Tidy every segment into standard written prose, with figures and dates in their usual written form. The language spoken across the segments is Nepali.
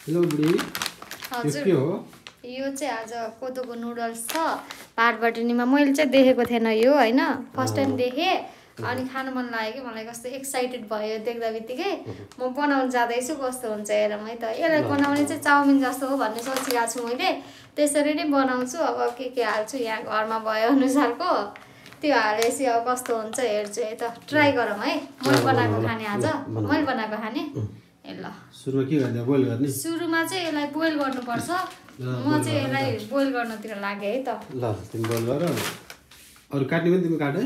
हेलो बुढी हजुर के हो यो चाहिँ आज कोदोको नुडल्स छ पारबटनीमा मैले चाहिँ देखेको थिएन यो हैन फर्स्ट टाइम देखेँ अनि खान मन लाग्यो कि मलाई कस्तो एक्साइटेड भयो देख्दा बित्तिकै म बनाउन जाँदैछु कस्तो हुन्छ हेरौँ है त यसलाई बनाउने चाहिँ चाउमिन जस्तो हो भन्ने सोचिरहेको छु मैले त्यसरी नै बनाउँछु अब के हाल्छु यहाँ घरमा भए अनुसारको त्यो हालेपछि अब कस्तो हुन्छ हेर्छु है त ट्राई गरौँ है मैले बनाएको खाने आज मैले बनाएको खाने ए ल सुरुमा के गर्ने बोइल गर्ने सुरुमा चाहिँ यसलाई बोइल गर्नुपर्छ म चाहिँ यसलाई बोइल गर्नतिर लागेँ है त ल तिमी बोइल गर अरू काट्ने पनि तिमी काट है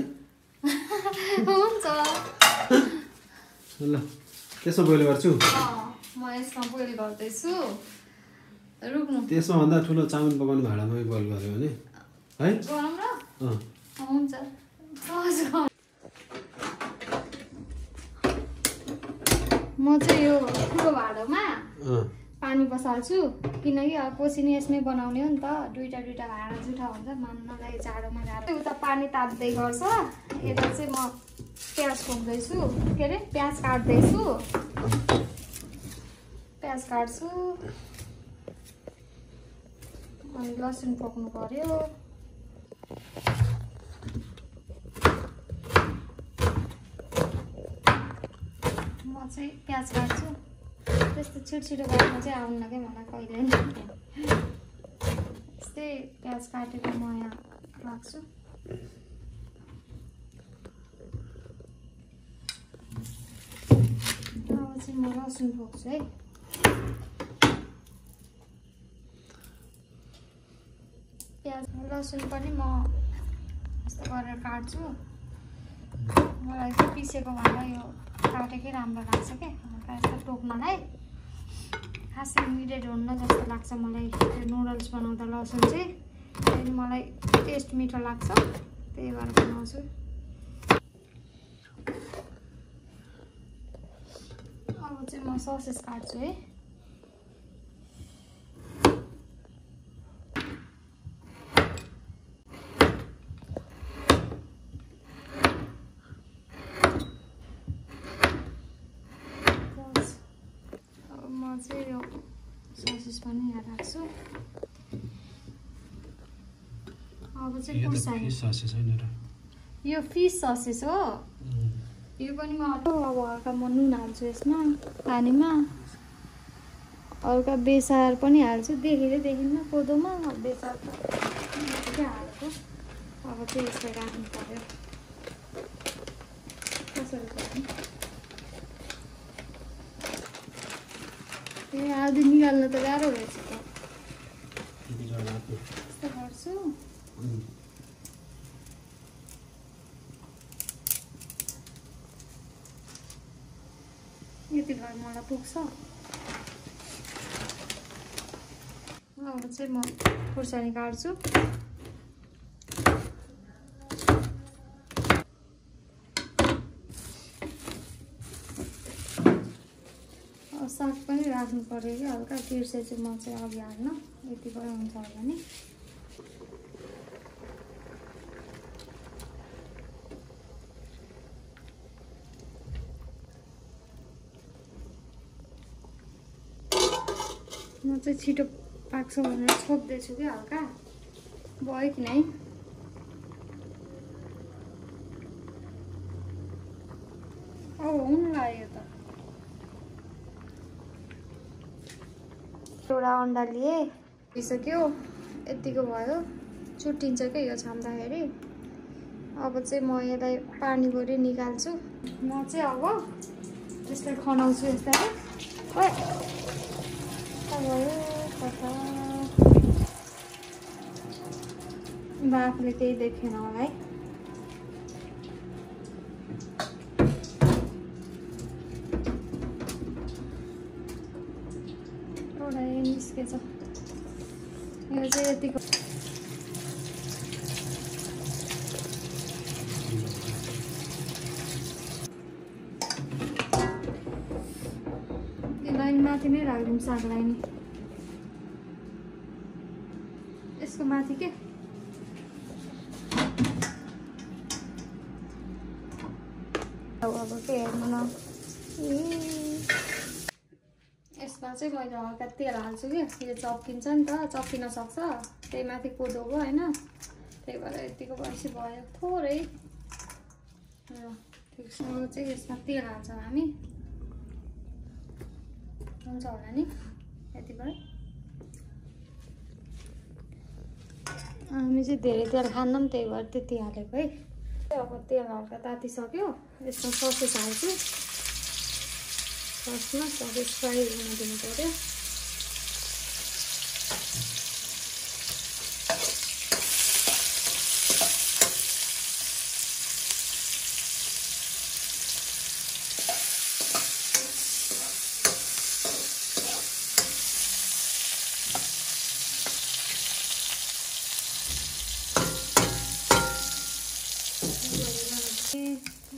हुन्छ ल त्यसमा बोइल गर्छु म यसमा बोइल गर्दैछु रुक्नु त्यसमा भन्दा ठुलो चाउमिन पकाउने भाँडामा बोइल गर्यो भने है गरौँ र हुन्छ म चाहिँ यो ठुलो भाँडोमा पानी बसाल्छु किनकि अब कोसिनी यसमै बनाउने हो नि त दुईटा भाँडा जुठा हुन्छ मान्नलाई जाडोमा गाह्रो उता पानी तात्दै गर्छ यता चाहिँ म प्याज खोज्दैछु के अरे प्याज काट्छु अनि लसुन पोक्नु पर्यो म चाहिँ प्याज काट्छु त्यस्तो छिटो काट्नु चाहिँ आउन्न क्या मलाई कहिले नि यस्तै प्याज काटेको म यहाँ राख्छु अब चाहिँ म लसुन पोक्छु है प्याज लसुन पनि म यस्तो गरेर काट्छु मलाई चाहिँ पिसेको भन्दा यो काटेकै राम्रो लाग्छ क्या हल्का यस्तो टोक्नलाई खासै इमिडिएट हुन्न जस्तो लाग्छ मलाई त्यो नुडल्स बनाउँदा लसुन चाहिँ त्यहाँदेखि मलाई टेस्ट मिठो लाग्छ त्यही भएर बनाउँछु अब चाहिँ म ससेस काट्छु है चाहिँ यो ससेस पनि यहाँ राख्छु अब चाहिँ खुर्सानी यो फिस ससेस हो यो पनि म अब हल्का म नुन हाल्छु यसमा पानीमा हल्का बेसार पनि हाल्छु देखिन्न कोदोमा बेसार चाहिँ हालेको अब चाहिँ यसलाई राख्नु पर्यो कसरी गर्नु आधी निकाल्न त गाह्रो रहेछ त यस्तो गर्छु यति भए मलाई पुग्छ अब चाहिँ म खुर्सानी काट्छु साग पनि राख्नु पर्यो कि हल्का बिर्से चाहिँ म चाहिँ अघि हाल्न यतिकै हुन्छ होला नि म चाहिँ छिटो पाक्छ भनेर छोप्दैछु कि हल्का भयो कि नै हुनु लाग्यो त एउटा अन्डा लिए भइसक्यो यतिको भयो चुट्टिन्छ क्या यो छाम्दाखेरि अब चाहिँ म यसलाई पानी गरी निकाल्छु म चाहिँ अब यसलाई खनाउँछु यसलाई भयो कता आफूले केही देखेन होला है निस्केछ यो चाहिँ यतिको यसलाई माथि नै राखिदिउँ सागलाई नि यसको माथि के अब के हेर्नु न यसको यसमा चाहिँ मैले हल्का तेल हाल्छु कि यो चप्किन्छ नि त, चप्किन सक्छ त्यही माथि कोदोको होइन, त्यही भएर यतिको बसी भयो थोरै। ठिकसँग चाहिँ यसमा तेल हाल्छौँ हामी, हुन्छ होला नि यतिबाट। हामी चाहिँ धेरै तेल खान्नौँ त्यही भएर त्यति हालेको है। अब तेल हल्का तातिसक्यो, यसमा ससेज हाल्छु। फर्स्टमा ससेज फ्राई हुन दिनु पर्यो।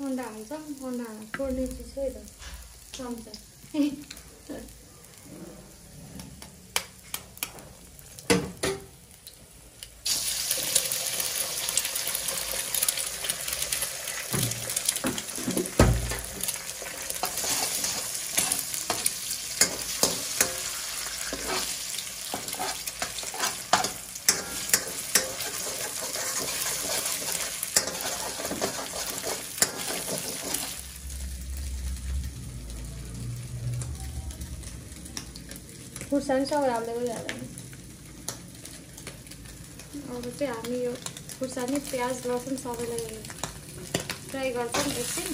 अन्डा हाल्छ, अन्डा छोड्ने चिज है त चम्चा। खुर्सानी सबै हाल्दै गइहाल्यो। अब चाहिँ हामी यो खुर्सानी प्याज लसुन सबैलाई फ्राई गर्छौँ एकछिन,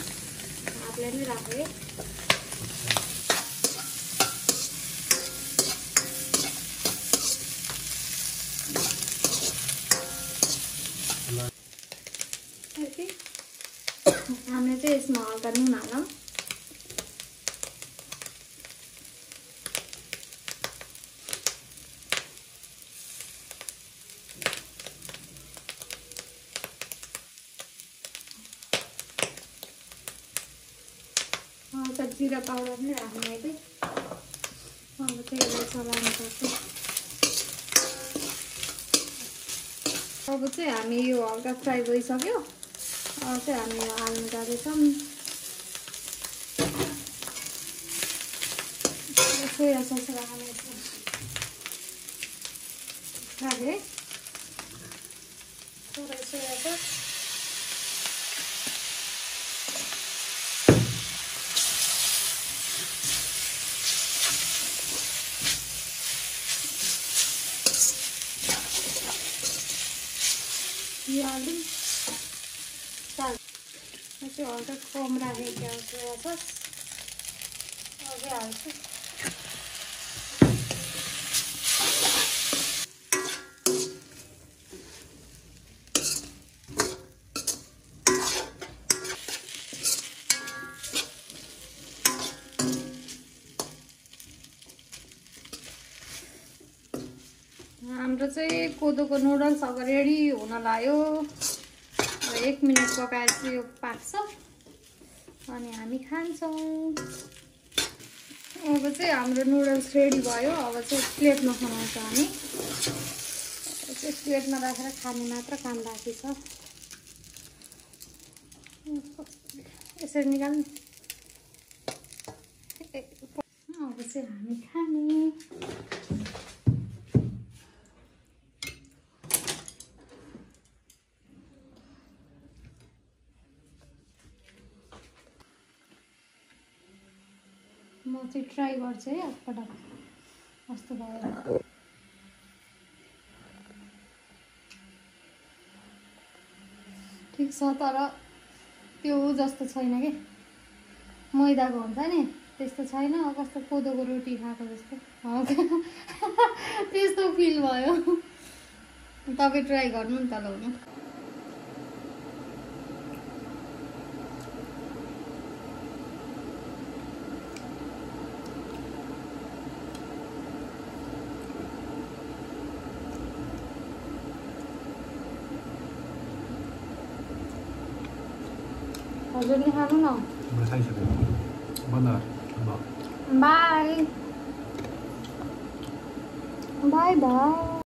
हातले नै राखेँ। हामीले चाहिँ यसमा हल्का नुन हालौँ। जिरा पाउडर पनि राख्ने है। अब चाहिँ यसलाई चलाउनुपर्छ। अब चाहिँ हामी यो हल्का फ्राई भइसक्यो, अब चाहिँ हामी यो हाल्नु जाँदैछौँ सोया सस राख्ने राखेँ थोरै सोया सस। यो हाल्दिउँ चाल चाहिँ हल्का कम राखेको क्या सोया सस अझै हाल्छु। हाम्रो चाहिँ कोदोको नुडल्स अब रेडी हुन लाग्यो। 1 मिनट पकाएपछि यो पाक्छ अनि हामी खान्छौँ। अब चाहिँ हाम्रो नुडल्स रेडी भयो। अब चाहिँ प्लेटमा बनाउँछ हामी। चाहिँ प्लेटमा राखेर खाने मात्र काम बाँकी छ। यसरी निकाल्नु। अब चाहिँ हामी खाने। म चाहिँ ट्राई गर्छु है एकपटक कस्तो भयो। ठिक छ तर त्यो जस्तो छैन के मैदाको हुन्छ नि त्यस्तो छैन। कस्तो कोदोको रोटी खाएको जस्तो त्यस्तो फिल भयो। तपाईँ ट्राई गर्नु नि त लाउनु। हजुरले खानु न। By by by.